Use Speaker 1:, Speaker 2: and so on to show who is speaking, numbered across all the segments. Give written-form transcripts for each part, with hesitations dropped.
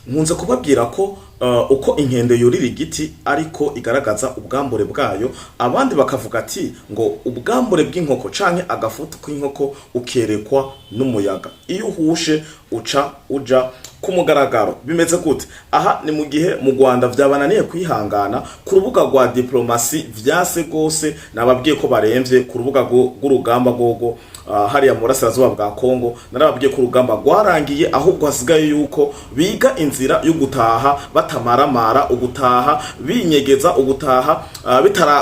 Speaker 1: Nkunze kubabwira ko uko inkende yurira igiti ariko igaragaza ubwambure bwayo. Abandi bakavuga ati ngo ubwambure bw'inkoko canke agafutu k'inkoko ukerekwa n'umuyaga, iyo uhushe uca uja ku mugaragaro. Bimeze gute? Aha ni mu gihe mu Rwanda vyabananiye kwihangana ku rubuga rwa diplomasi, vyase gose. Nababwiye ko baremvye ku rubuga rw'urugamba rwogo hariya mu burasirazuba bwa Kongo. Narababwiye ko urugamba rwarangiye, ahubwo hasigaye yuko biga inzira yo gutaha batamaramara, ugutaha binyegeza, ugutaha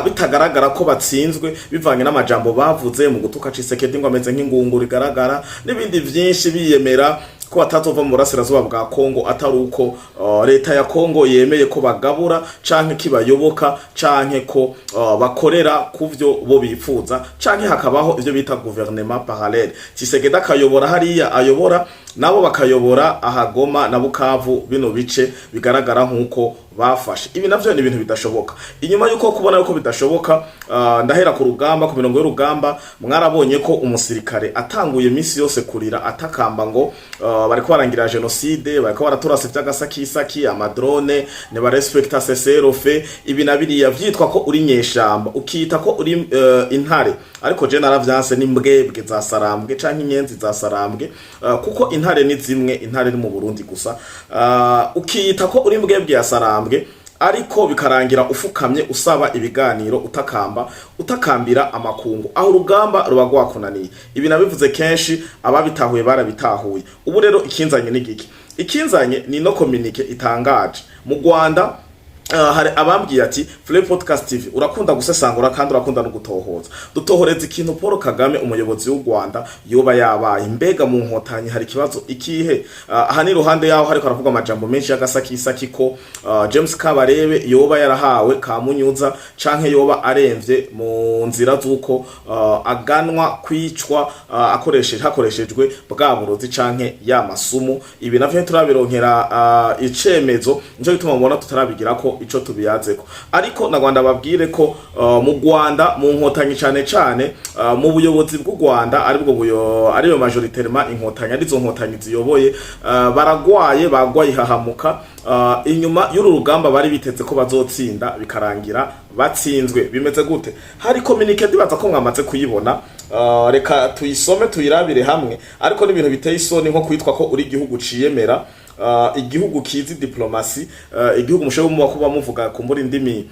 Speaker 1: bitagaragara ko batsinzwe, bivanye n'amajambo bavuze mu gutuka Tshisekedi ngo ameze nk'ingunguru igaragara n'ibindi vyinshi, biyemera ko batazova mu burasirazuba bwa Kongo atari uko leta ya Kongo yemeye ko bagabura canke kibayoboka, canke ko bakorera kuvyo bo bifuza, canke hakabaho ivyo bita gouvernement parallèle. Tshisekedi akayobora hariya ayobora, nabo bakayobora aha Goma na Bukavu, bino bice bigaragara nk'uko bafashe. Ibi navyo ni ibintu bidashoboka. Inyuma yuko kubona yuko bidashoboka, ndahera ku rugamba, ku mirongo y'urugamba. Mwarabonye ko umusirikare atanguye iminsi yose kurira atakamba ngo bariko barangira génocide, bariko baraturasa ivy'agasakisaki, ama drones, ntibarespekta cessez-le-feu, ibi na biriya, vyitwa ko uri nyeshamba, ukita ko uri intare. Ariko je naravyanse, n'imbwebwe za Sarambwe canke inyenzi za Sarambwe, kuko intare ni zimwe, intare ni mu Burundi gusa. Ukiyita ko uri imbwebwe ya Sarambwe, ariko bikarangira ufukamye usaba ibiganiro, utakamba, utakambira amakungu, aho urugamba ruba rwakunaniye. Ibi nabivuze kenshi, ababitahuye barabitahuye. Ubu rero ikinzanye ni giki? Ikinzanye ni no communiqué itangaje mu Rwanda. Hari abambwiye ati: "Flame Podcast TV, urakunda gusesangura kandi urakunda no gutohoza, dutohoreza ikintu Paul Kagame, umuyobozi w'u Rwanda, yoba yabaye. Mbega mu Nkotanyi hari ikibazo ikihe?" Aha ni iruhande yaho hariko aravuga amajambo menshi y'agasakisaki ko James Kabarebe yoba yarahawe kamunyuza canke yoba aremvye mu nzira z'uko aganwa kwicwa akoresheje hakoreshejwe bwa burozi canke ya masumu. Ibi navyo ntiturabironkera icemezo, nico gituma mubona tutarabigira ko ico tubiyazeko. Ariko na Rwanda babwire ko mu Rwanda, mu Nkotanyi, cane cane mu buyobozi bw'u Rwanda, aribwo buyo ariyo majoritairement Inkotanyi, arizo Nkotanyi ziyoboye, baragwaye, bagwaye ihahamuka inyuma y'uru rugamba bari biteze ko bazotsinda, bikarangira batsinzwe. Bimeze gute? Hari communiqué, ndibaza ko mwamaze kuyibona. Reka tuyisome, tuyirabire hamwe. Ariko n'ibintu biteye isoni nko kwitwa ko uri igihugu ciyemera, igihugu kizi diplomasi, igihugu mushobora muba kuba muvuga kumbura indimi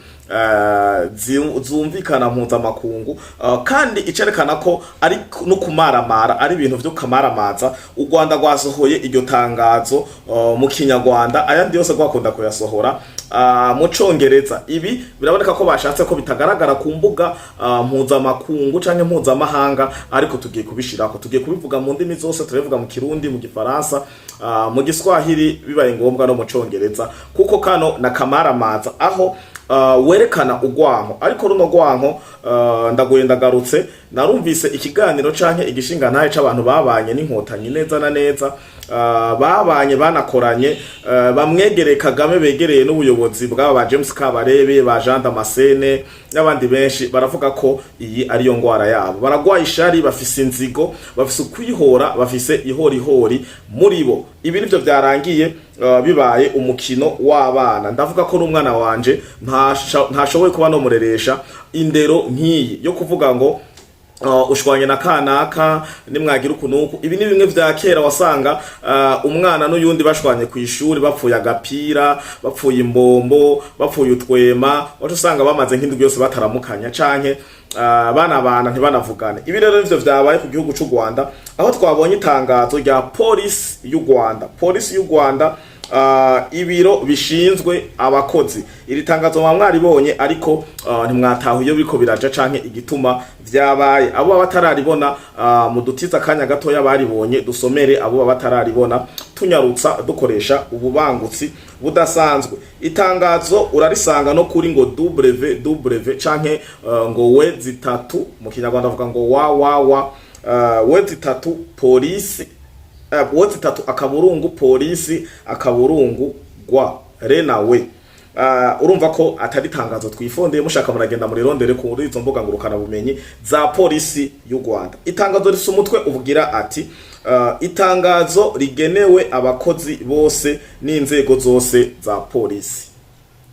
Speaker 1: zumvikana mpuzamakungu, kandi icerekana ko ari no kumaramara, ari ibintu vyo kamaramaza. U Rwanda rwasohoye iryo tangazo mu Kinyarwanda, ayandi yose rwakunda kuyasohora mu Congereza. Ibi biraboneka ko bashatse ko bitagaragara ku mbuga mpuzamakungu canke mpuzamahanga, ariko tugiye kubishirako, tugiye kubivuga mu ndimi zose. Turabivuga mu Kirundi, mu Gifaransa, mu Giswahili, bibaye ngombwa no mu Congereza, kuko kano na kamaramaza aho werekana urwanko. Ariko runo rwanko, ndaguye ndagarutse, narumvise ikiganiro canke igishingantahe c'abantu babanye n'Inkotanyi neza na neza, babanye, banakoranye, bamwegereye Kagame, begereye n'ubuyobozi bw'aba ba James Kabarebe, ba Jean Damascene n'abandi benshi. Baravuga ko iyi ariyo ngwara yabo. Baragwaye ishari, bafise inzigo, bafise ukwihora, bafise ihorihori muri bo. Ibi nivyo vyarangiye bibaye umukino w'abana. Ndavuga ko n'umwana wanje ntashoboye kuba nomureresha indero nk'iyi yo kuvuga ngo ushwanye na kanaka, nimwagira uku nuku. Ibi ni bimwe vya kera wasanga umwana n'uyundi bashwanye ku ishuri, bapfuye agapira, bapfuye imbombo, bapfuye utwema, wacu usanga bamaze nk'indwi yose bataramukanya canke banabana ntibanavugane. Ibi rero nivyo vyabaye ku gihugu c'u Rwanda, aho twabonye itangazo rya polisi y'u Rwanda, polisi y'u Rwanda, ibiro bishinzwe abakozi. Iri tangazo mwa mwaribonye, ariko ntimwataha iyo biriko biraja canke igituma vyabaye. Abo baba batararibona, mudutiza akanya gatoya baribonye, dusomere abo baba batararibona, tunyarutsa, dukoresha ububangutsi budasanzwe. Itangazo urarisanga no kuri ngo www canke ngo we zitatu, mu Kinyarwanda avuga ngo wa wa wa, we zitatu polisi, we zitatu akaburungu polisi akaburungu gwa rena we. Urumva ko atari tangazo twifondeye, mushaka muragenda murirondere kuri izo mbuga ngurukana bumenyi za polisi y'u Rwanda. Itangazo rifise umutwe uvugira ati Itangazo rigenewe abakozi bose n'inzego zose za polisi.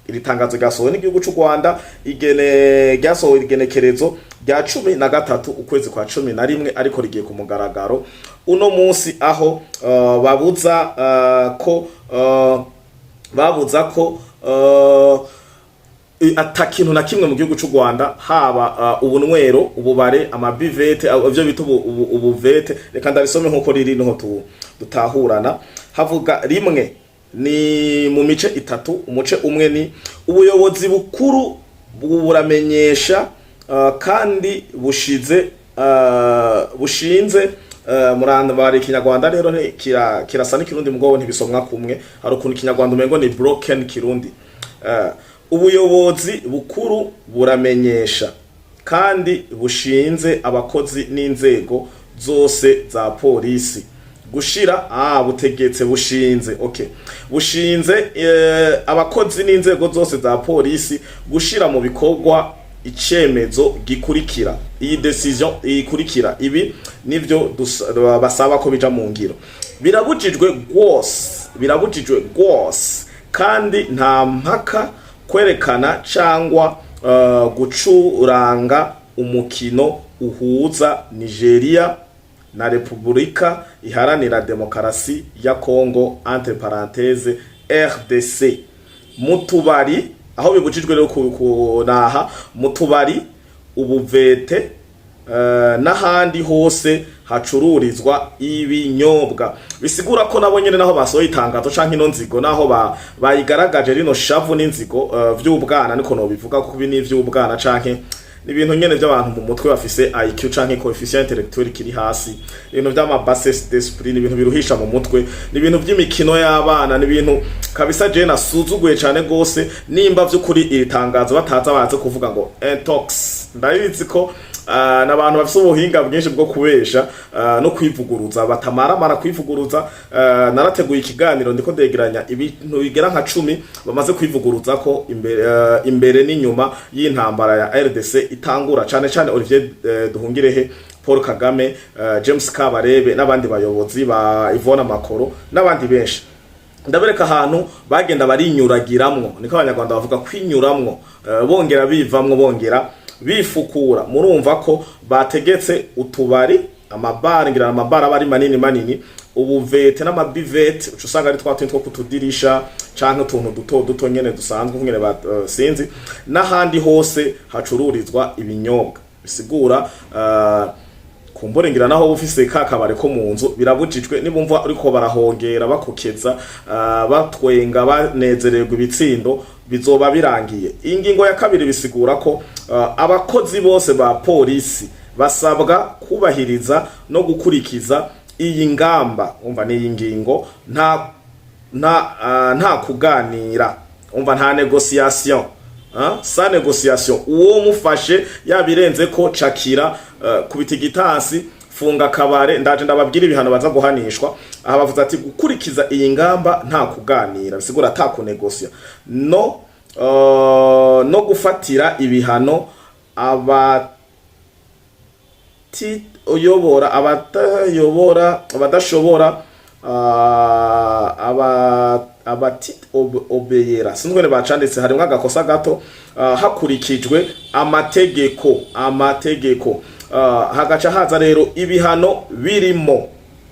Speaker 1: Iri tangazo ryasohowe n'igihugu c'u Rwanda, igene ryasohowe igenekerezo rya 13 ukwezi kwa 11, ariko rigiye ku mugaragaro uno munsi, aho babuza ko babuza ko ata kintu na kimwe mu gihugu c'u Rwanda, haba ubunywero, ububare, amabuvette, ivyo bita ubuvete. Reka ndarisome nkuko riri, niho dutahurana. Havuga rimwe ni mu mice itatu. Umuce umwe ni ubuyobozi bukuru buramenyesha kandi bushize bushinze muranda bari Ikinyarwanda rero kirasa n'ikirundi, mugabo ntibisomwa kumwe. Hari ukuntu Ikinyarwanda umengo ni broken Kirundi. Ubuyobozi bukuru buramenyesha kandi bushinze abakozi n'inzego zose za polisi gushira butegetse, bushinze, okay, bushinze abakozi n'inzego zose za polisi gushira mu bikorwa icemezo gikurikira, iyi décision ikurikira. Ibi nivyo basaba ko bija mu ngiro. Birabujijwe rwose, birabujijwe rwose kandi nta mpaka kwerekana cangwa gucuranga umukino uhuza Nigeria na Repubulika Iharanira Demokarasi ya Congo, entre parenthèses RDC, mu tubari. Aho bibujijwe rero kunaha mu tubari, ubuvete n'ahandi hose hacururizwa ibinyobwa. Bisigura ko nabo nyene, naho basohoye itangazo canke ino nzigo, naho bayigaragaje rino shavu n'inzigo vy'ubwana, niko nobivuga, kuko ibi ni ivy'ubwana canke ni ibintu nyene by'abantu mu mutwe bafise IQ canke coefficient intellectuel kiri hasi, ibintu vy'ama bassesse d'esprit, ni ibintu biruhisha mu mutwe, ni ibintu vy'imikino y'abana, ni ibintu kabisa je nasuzuguye cane gose. Nimba vy'ukuri iri tangazo bataza baze kuvuga ngo intox, ndabizi ko n'abantu bafise ubuhinga bwinshi bwo kubesha no kwivuguruza, batamaramara kwivuguruza. Narateguye ikiganiro, ndiko ndegeranya ibintu bigera nka 10 bamaze kwivuguruza ko imbere n'inyuma y'intambara ya RDC itangura, cane cane Olivier Duhungirehe, Paul Kagame, James Kabarebe n'abandi bayobozi ba Ivona Makoro n'abandi benshi. Ndabereka ahantu bagenda barinyuragiramwo, niko Abanyarwanda bavuga kwinyuramwo, bongera bivamwo, bongera bifukura. Murumva ko bategetse utubari, amabara, ngira amabara aba ari manini manini, ubuvete n'amabuvette, uca usanga ari twa tundi two kutudirisha canke utuntu duto duto nyene dusanzwe nyene ba sinzi, n'ahandi hose hacururizwa ibinyobwa. Bisigura kumbure ngira naho ufise ka kabare ko mu nzu birabujijwe. Nibumva uriko barahongera, bakokeza, batwenga, banezererwa ibitsindo, bizoba birangiye. Ingingo ya kabiri bisigura ko abakozi bose ba polisi basabwa kubahiriza no gukurikiza iyi ngamba. Umva, ni iyi ngingo nta kuganira, umva, nta négociation, sans négociation. Uwo mufashe yabirenze ko, cakira, kubita igitansi, funga kabare. Ndaje ndababwira ibihano baza guhanishwa. Aha bavuze ati gukurikiza iyi ngamba nta kuganira, bisigura ata kunegosia, no gufatira ibihano abatiyobora, abatayobora, abadashobora, aba abati obeyera, sinzi ngene bacanditse, harimwo agakosa gato, hakurikijwe amategeko. Hagaca haza rero ibihano birimo,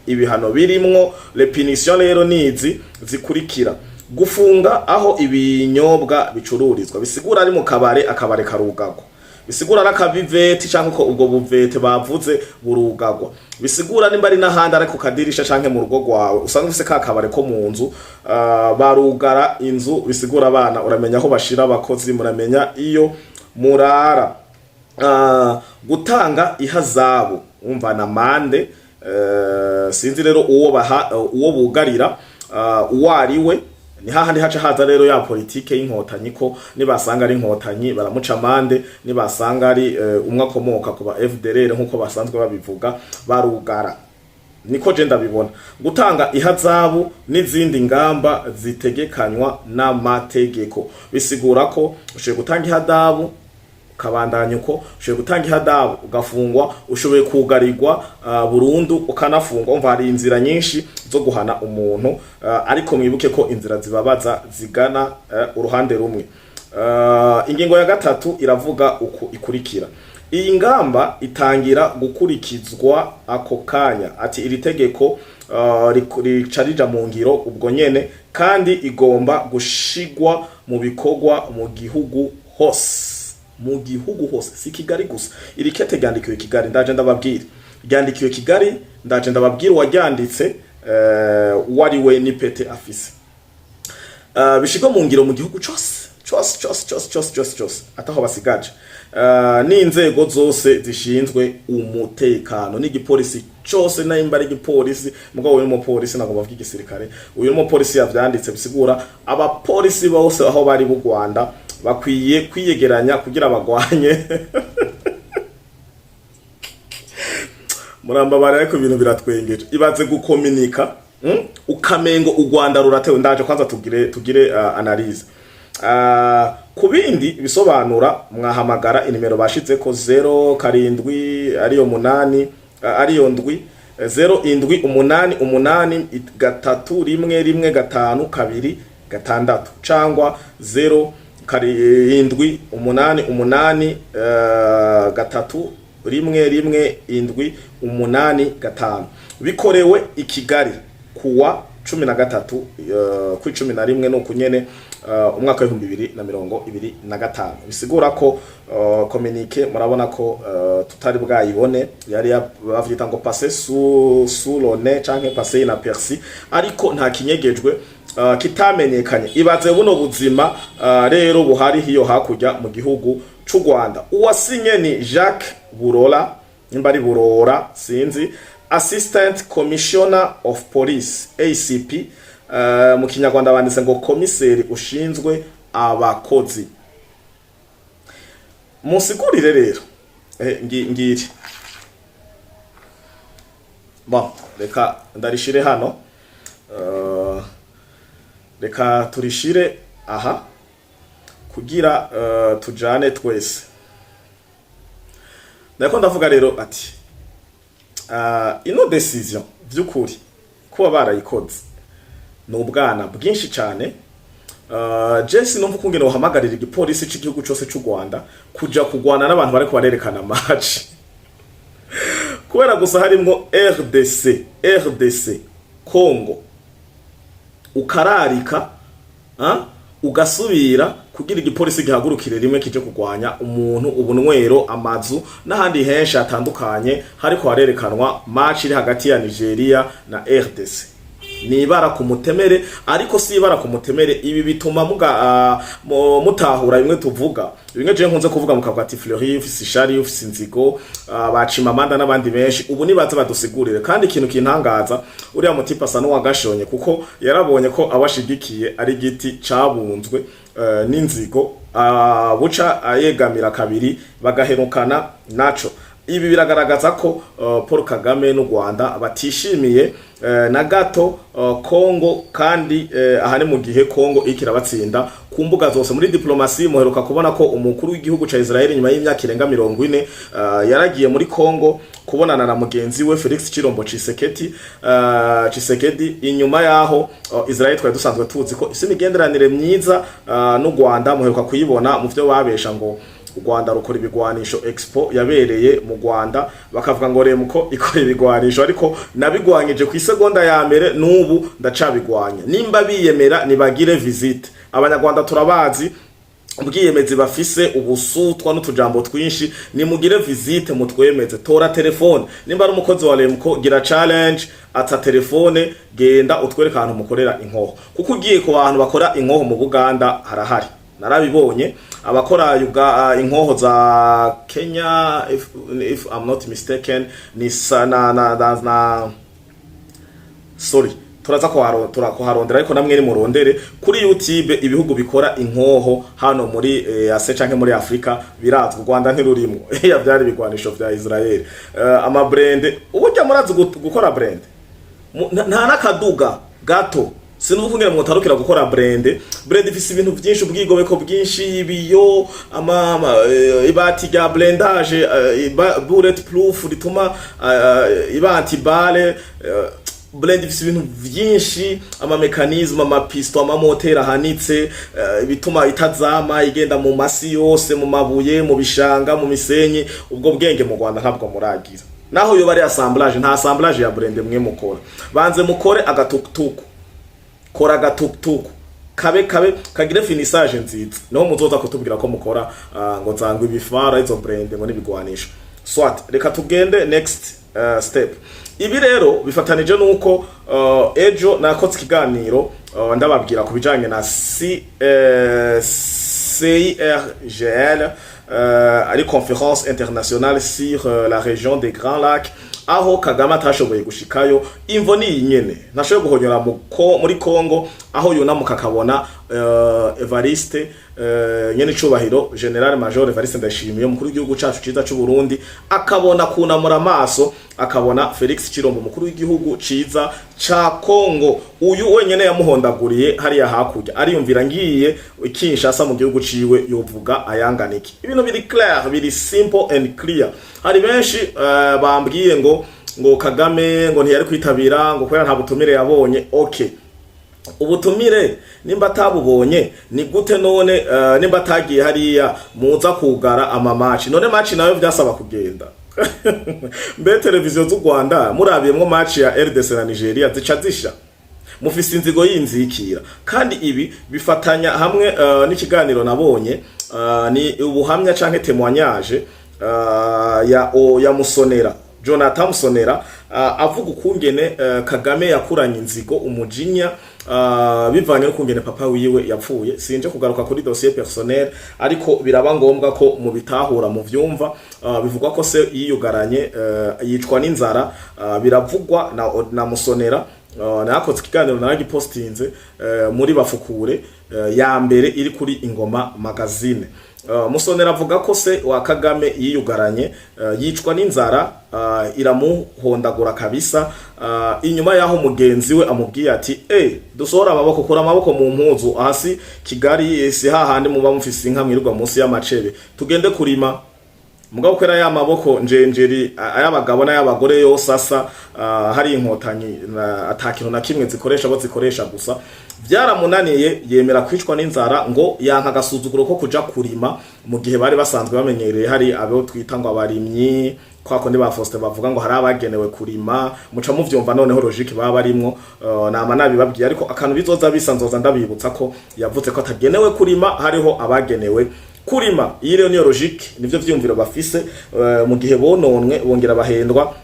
Speaker 1: ibihano birimwo les punitions rero nizi zikurikira: gufunga aho ibinyobwa bicururizwa, bisigura ari mu kabare, akabare karugagwa, bisigura ari akabuvette canke ko ubwo buvete bavuze burugagwa, bisigura nimba ari n'ahandi, ari ku kadirisha canke mu rugo rwawe usanga ufise ka kabare ko mu nzu, barugara inzu. Bisigura abana uramenya aho bashira abakozi, muramenya iyo murara. Gutanga ihazabu, umva na amende, sinzi rero uwo baha, uwo bugarira uwo ari we. Ni hahandi haca haza rero ya politike y'Inkotanyi, ko nibasanga ari Inkotanyi baramuca amande, nibasanga ari umwe akomoka ku ba FDLR nkuko basanzwe babivuga barugara. Niko je ndabibona. Gutanga ihazabu n'izindi ngamba zitegekanywa n'amategeko, bisigura ko ushoboye gutanga ihadabu. Kabandanya uko ushoboye gutanga ihadabu ugafungwa, ushoboye kugarirwa burundu ukanafungwa. Umva, hari inzira nyinshi zo guhana umuntu, ariko mwibuke ko inzira zibabaza zigana uruhande rumwe. Ingingo ya gatatu iravuga uku ikurikira: iyi ngamba itangira gukurikizwa ako kanya. Ati iri tegeko rica rija mu ngiro ubwo nyene, kandi igomba gushigwa mu bikorwa mu gihugu hose, mu gihugu hose, si Kigali gusa. Iri kete ryandikiwe Kigali, ndaje ndababwira. Ryandikiwe Kigali, ndaje ndababwira uwaryanditse uwo ari we n'ipete afise. Bishigwa mu ngiro mu gihugu cose cose cose cose cose cose cose, ataho basigaje, n'inzego zose zishinzwe umutekano n'igipolisi cose, nimba ari igipolisi. Mugabo uyu mupolisi nagomba avuga igisirikare, uyu mupolisi yavyanditse, bisigura abapolisi bose aho bari mu Rwanda bakwiye kwiyegeranya kugira bagwanye. Murambabara, ariko ibintu biratwengeje. Ibaze gukominika, Ukamengo u Rwanda ruratewe. Ndaje kwanza tugire analyse. Ku bindi bisobanura mwahamagara inimero bashizeko 0 7 ariyo 8, ariyo 7, 0 7 8 8 3 1 1 5 2 6, cangwa 0 7 8 8 3 1 1 7 8 5. Bikorewe i Kigali kuwa 13 kuri 11 nuko nyene, umwaka w'2025. Bisigura ko communiqué murabona ko tutari bwayibone, yari bavyita ngo passé sous le nez canke passé inaperçu, ariko nta kinyegejwe kitamenyekanye. Ibaze buno buzima rero buhari hiyo hakurya mu gihugu c'u Rwanda. Uwasinye ni Jacques Burora, nimba ari Burora sinzi, Assistant Commissioner of Police, ACP. Mu Kinyarwanda banditse ngo komiseri ushinzwe abakozi. Munsigurire rero, ngiri bon, reka ndarishire hano, reka turishire aha kugira tujane twese. Ndako ndavuga rero ati ino décision vy'ukuri kuba barayikoze ni ubwana bwinshi cyane. Jesse numva ukungene uhamagarira igipolisi c'igihugu cose c'u Rwanda kuja kugwana n'abantu bariko barerekana match kubera gusa harimwo RDC, RDC Congo, ukararika, ugasubira kugira igipolisi gihagurukire rimwe kije kugwanya umuntu, ubunywero, amazu n'ahandi henshi hatandukanye hariko harerekanwa match iri hagati ya Nigeria na RDC. Ni ibara ku mutemere, ariko si ibara ku mutemere. Ibi bituma muga mutahura bimwe tuvuga, bimwe je nkunze kuvuga, mukavuga ati Fleury ufise ishari, ufise inzigo, bacima amanda n'abandi benshi. Ubu nibaze badusigurire. Kandi ikintu kintangaza, uriya mutipe asa n'uwagashonye, kuko yarabonye ko abashigikiye ari igiti cabunzwe n'inzigo, buca ayegamira kabiri bagaherukana naco. Ibi biragaragaza ko Paul Kagame n'u Rwanda batishimiye na gato Congo, kandi aha ni mu gihe Congo iriko irabatsinda ku mbuga zose muri diplomasi. Muheruka kubona ko umukuru w'igihugu ca Israel, nyuma y'imyaka irenga 40, yaragiye muri Congo kubonana na mugenzi we Felix Chilombo Tshisekedi, Tshisekedi, inyuma yaho Israel twari dusanzwe tuzi ko ifise imigenderanire myiza n'u Rwanda. Muheruka kuyibona mu vyo babesha ngo u Rwanda rukora ibigwanisho, expo yabereye mu Rwanda bakavuga ngo Remco ikora ibigwanisho, ariko nabigwanyije ku isegonda ya mbere, n'ubu ndacabigwanya. Nimba biyemera nibagire visite. Abanyarwanda turabazi ubwiyemezi bafise, ubusutwa n'utujambo twinshi. Nimugire visite mutwemeze. Tora telefone, nimba ari umukozi wa Remco, gira challenge, ata telefone, genda utwereke ahantu mukorera inkoho, kuko ugiye ku bantu bakora inkoho mu Buganda harahari, narabibonye, abakora inkoho za Kenya, if I'm not mistaken, ni sa na sorry, turaza kuharondera, ariko namwe ni murondere kuri YouTube ibihugu bikora inkoho hano muri Asie canke muri Afrika, birazwi. U Rwanda ntirurimo. Ya byari ibigwanisho vya Israel, ama blindé, uburyo murazi gukora blindé, nta n'akaduga gato. Sinuvuga ngene mwotarukira gukora blindé. Blindé ifise ibintu vyinshi, ubwigobeko bwinshi, ibiyo, ibati rya blindage, bullet proof rituma iba anti-balle. Blindé ifise ibintu vyinshi, ama mécanismes, ama pistons, amamoteri ahanitse, bituma itazama, igenda mu masi yose, mu mabuye, mu bishanga, mu misenyi. Ubwo bwenge mu Rwanda ntabwo muragira. Naho yoba ari assemblage, nta assemblage ya blindé mwe mukora. Banze mukore agatukutuku, kora agatukutuku kabe kabe kagire finissage nziza, niho muzoza kutubwira ko mukora ngo nzangwa ibifara, izo blindé ngo n'ibigwanisho. Soit, reka tugende next step. Ibi rero bifatanije nuko ejo nakoze ikiganiro, ndababwira ku bijanye na CIRGL, ari Conférence internationale sur la région des Grands Lacs, aho Kagame atashoboye gushikayo. Imvo ni iyi nyene: ntashoboye guhonyora muri Congo, aho yunamuka akabona Evariste, nyene icubahiro Général Major Evariste Ndayishimiye, umukuru w'igihugu cacu ciza c'u Burundi, akabona kunamura amaso akabona Felix Chilombo, umukuru w'igihugu ciza ca Congo. Uyu wenyene yamuhondaguriye hariya hakurya, ariyumvira ngiye Kinshasa mu gihugu ciwe yovuga ayanganiki. Ibintu biri clair, biri simple and clear. Hari benshi bambwiye ngo Kagame ngo ntiyari kwitabira, ngo kubera nta butumire yabonye. Okay, ubutumire nimba atabubonye ni gute none nimba atagiye hariya muza kugara ama match? None match nayo vyasaba kugenda? Mbe televiziyo z'u Rwanda murabiyemwo match ya RDC na Nigeria zica zisha? Mufise inzigo y'inzikira. Kandi ibi bifatanya hamwe n'ikiganiro nabonye, ni ubuhamya canke témoignage ya Musonera, Jonathan Musonera, avuga ukungene Kagame yakuranye inzigo, umujinya, bivanye n'ukungene papa wiwe yapfuye. Sinje kugaruka kuri dossier personnel, ariko biraba ngombwa ko mubitahura, mu vyumva. Bivugwa ko se yiyugaranye, yicwa n'inzara, biravugwa na Musonera. Nakoze ikiganiro, naragipostinze muri bafukure ya mbere iri kuri Ingoma Magazine. Musonera avuga ko se wa Kagame yiyugaranye, yicwa n'inzara, iramuhondagura kabisa, inyuma yaho mugenzi we amubwiye ati: "Eh, dusohora amaboko, kura amaboko mu mpuzu, hasi Kigali si hahandi muba mufise inka mwirirwa munsi y'amacebe, tugende kurima." Mugabo kwera ya maboko njenjeri ay'abagabo n'ay'abagore yose asa, hari inkotanyi ata kintu na kimwe zikoresha, bo zikoresha gusa, byaramunaniye, yemera kwicwa n'inzara, ngo yanka agasuzuguro ko kuja kurima mu gihe bari basanzwe bamenyereye hari abo twita ngo abarimyi, kwa kundi ba Faustin bavuga ngo hari abagenewe kurima. Muca muvyumva noneho logique baba barimwo. Nama nabibabwiye, ariko akantu bizoza bisa nzoza ndabibutsa ko yavuze ko atagenewe kurima, hariho abagenewe kurima. Iyi rero niyo logique, nivyo vyumviro bafise mu gihe bononwe bongera bahendwa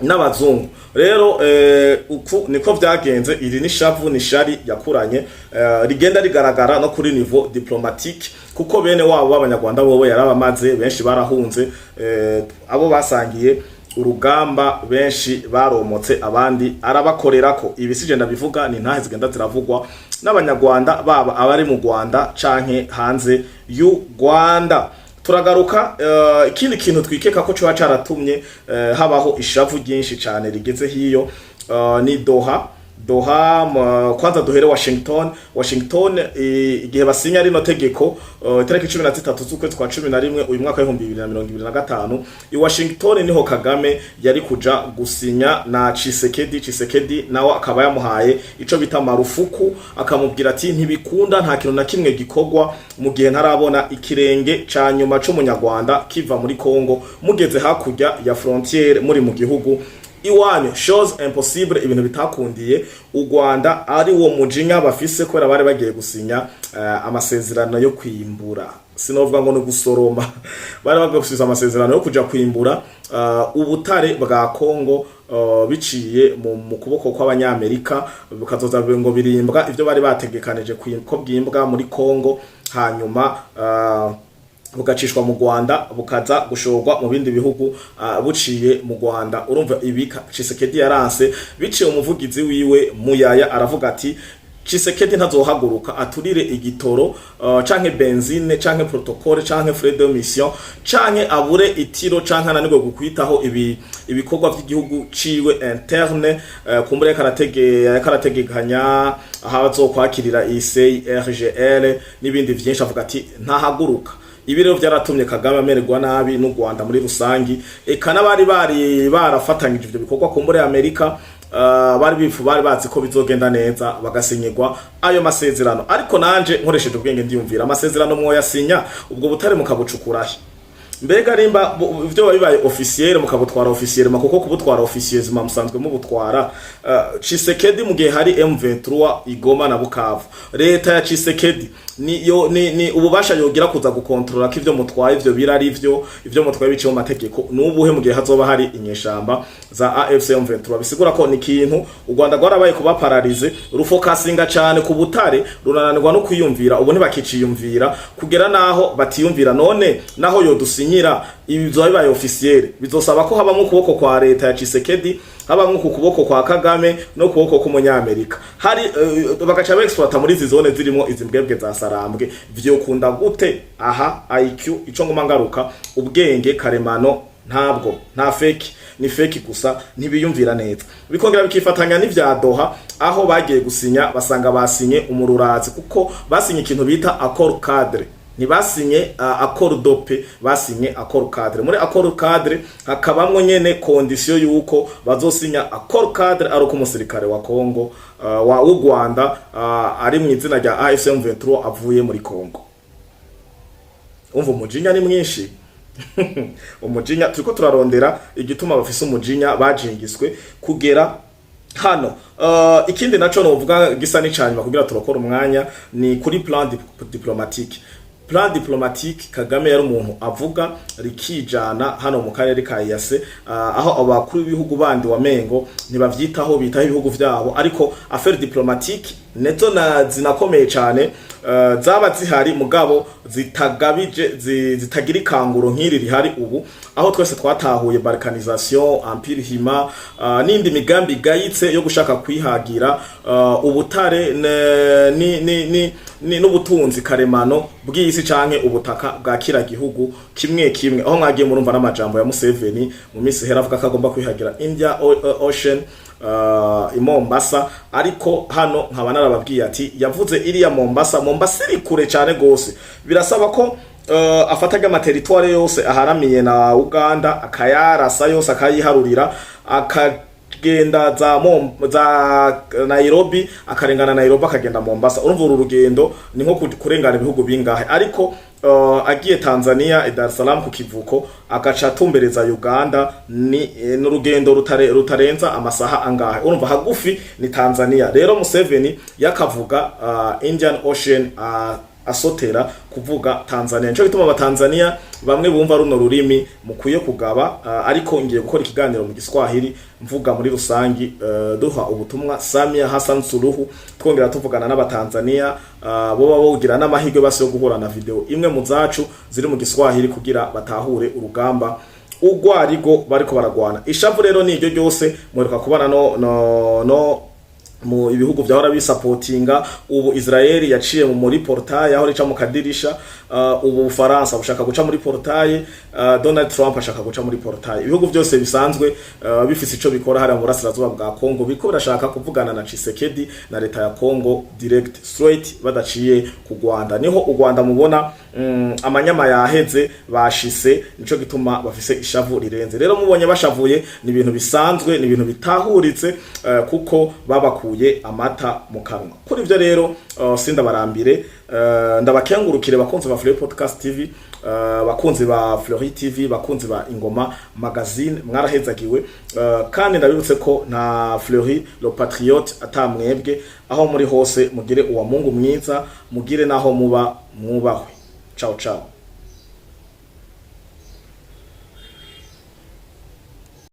Speaker 1: n'abazungu. Rero uku niko vyagenze. Iri ni shavu, ni shari yakuranye, rigenda rigaragara no kuri niveau diplomatique, kuko bene wabo b'abanyarwanda bobo yarabamaze, benshi barahunze, abo basangiye urugamba benshi baromotse, abandi arabakorerako. Ibi sije ndabivuga, ni ntahe zigenda ziravugwa n'abanyarwanda, baba abari mu Rwanda canke hanze y'u Rwanda. Turagaruka ikindi kintu twikeka ko coba caratumye habaho ishavu ryinshi cane rigeze hiyo, ni Doha. Doha, kwanza duhere Washington. Washington, igihe basinya rino tegeko, itariki 13 z'ukwezi kwa 11 uyu mwaka w'2025, i Washington niho Kagame yari kuja gusinya na Tshisekedi. Tshisekedi nawe akaba yamuhaye ico bita marufuku, akamubwira ati: "Ntibikunda, nta kintu na kimwe gikorwa mu gihe ntarabona ikirenge ca nyuma c'umunyarwanda kiva muri Congo, mugeze hakurya ya frontière muri mu gihugu iwanyu." Chose impossible, ibintu bitakundiye u Rwanda, ari wo mujinya bafise kubera bari bagiye gusinya amasezerano yo kwimbura, sinovuga ngo no gusoroma, bari bagiye gusinya amasezerano yo kuja kwimbura ubutare bwa Congo, biciye mu kuboko kw'abanyamerika, bukazoza ngo birimbwa ivyo bari bategekanije ko bwimbwa muri Congo, hanyuma bugacishwa mu Rwanda, bukaza gushorwa mu bindi bihugu buciye mu Rwanda. Urumva ibi Tshisekedi yaranse, biciye umuvugizi wiwe Muyaya, aravuga ati Tshisekedi ntazohaguruka aturire igitoro canke benzine canke protocole canke frais de mission canke abure itiro canke ananirwe gukwitaho ibikorwa vy'igihugu ciwe interne. Kumbure karategekanya aho azokwakirira ICRGL n'ibindi vyinshi, avuga ati ntahaguruka. Ibi rero byaratumye Kagame amererwa nabi n'u Rwanda muri rusangi, eka n'abari bari barafatanyije ivyo bikorwa, kumbure Amerika, bari bifu bari bazi ko bizogenda neza bagasinyirwa ayo masezerano. Ariko nanje nkoresheje ubwenge ndiyumvira, amasezerano mwoyasinya, ubwo butare mukabucukurahe? Mbega nimba ivyo bibaye officiel, mukabutwara officiel, kuko kubutwara officiel musanzwe mubutwara, Tshisekedi mu gihe hari M23 igoma na Bukavu, leta ya Tshisekedi ni yo ni ububasha yogira kuza gukontrola ko ivyo mutwaye ivyo birari ivyo mutwaye biciye mu mategeko nubuhe, mu gihe hazoba hari inyeshamba za AFC M23? Bisigura ko ni ikintu u Rwanda rwarabaye kuba paralysé, rufokasinga cyane ku butare, runananirwa no kwiyumvira. Ubu ntibakiciyumvira kugera naho batiyumvira. None naho yodusinyira ibi bizoba bibaye officiel, bizosaba ko habamwo ukuboko kwa leta ya Tshisekedi, habamwo ku kuboko kwa Kagame no kuboko k'umunyamerika hari bagaca exploita muri izi zone zirimo izi mbwebwe za Sarambwe. Vyokunda gute? Aha IQ ico ngoma ngaruka, ubwenge karemano ntabwo, nta fake, ni fake gusa, ntibiyumvira neza. Bikongera bikifatanya n'ivya Doha, aho bagiye gusinya basanga basinye umururazi, kuko basinye ikintu bita accord cadre, ntibasinye accord de paix, basinye accord cadre. Muri accord cadre hakabamwo nyene condition yuko bazosinya accord cadre ari uko umusirikare wa Congo, wa w'u Rwanda, ari mu izina rya AFC M23 avuye muri Congo. Umva, umujinya ni mwinshi, umujinya turiko turarondera igituma bafise umujinya bajingiswe kugera hano. Ikindi naco novuga gisa n'icanyuma kugira turokora umwanya ni kuri plan diplomatique. Plan diplomatique, Kagame yari umuntu avuga rikijana hano mu karere ka EAC, aho abakuru b'ibihugu bandi wa Mengo ntibavyitaho, bitaho ibihugu vyabo. Ariko affaire diplomatique nezo na zinakomeye cyane, zaba zihari mugabo zitagabije, zitagira ikanguro nk'iri rihari ubu, aho twese twatahuye balkanisation, empire hima, n'indi migambi igayitse yo gushaka kwihagira ubutare ne, ni, ni, ni, ni n'ubutunzi karemano bw'isi canke ubutaka bwa kira gihugu kimwe kimwe, aho mwagiye murumva n'amajambo ya Museveni mu minsi ihera avuga ko agomba kwihagira India Ocean i Mombasa. Ariko hano nkaba narababwiye ati yavuze iriya Mombasa, Mombasa iri kure cyane gose, birasaba ko afata ama territoire yose aharamiye na Uganda, akayarasa yose, akayiharurira, akagenda za Nairobi, akarengana Nairobi, akagenda Mombasa. Urumva uru rugendo ni nko kurengana ibihugu bingahe? Ariko agiye Tanzania i Dar es Salaam ku kivuko, agaca atumbereza Uganda, ni n'urugendo rutarenza amasaha angahe? Urumva hagufi ni Tanzania. Rero Museveni yakavuga Indian Ocean, asotera kuvuga Tanzania. Nico gituma abatanzania bamwe bumva runo rurimi mukwiye kugaba, ariko ngiye gukora ikiganiro mu Giswahili mvuga muri rusangi, duha ubutumwa Samia Hassan Suluhu, twongera tuvugana n'abatanzania boba bogira n'amahirwe basi yo guhura na video imwe mu zacu ziri mu Giswahili kugira batahure urugamba urwarigo bariko baragwana. Ishavu rero ni iryo ryose mweruka kubana no mu ibihugu vyahora bisapotinga. Ubu Israel yaciye muri portail aho rica mu kadirisha, ubu Bufaransa bushaka guca muri portail, Donald Trump ashaka guca muri portail. Ibihugu byose bisanzwe bifise ico bikora hariya mu burasirazuba bwa Congo biko birashaka kuvugana na Tshisekedi na leta ya Congo direct, straight, badaciye ku Rwanda. Niho u Rwanda mubona amanyama yaheze bashise, nico gituma bafise ishavu rirenze. Rero mubonye bashavuye ni ibintu bisanzwe, ni ibintu bitahuritse, kuko babakuye amata mu kanwa. Kuri ivyo rero, sindabarambire, ndabakengurukire bakunzi ba Fleury Podcast TV, bakunzi ba Fleury TV, bakunzi ba Ingoma Magazine, mwarahezagiwe. Kandi ndabibutse ko na Fleury le Patriote atamwebwe. Aho muri hose mugire uwa Mungu mwiza, mugire naho muba mwubahwe. Ciao ciao.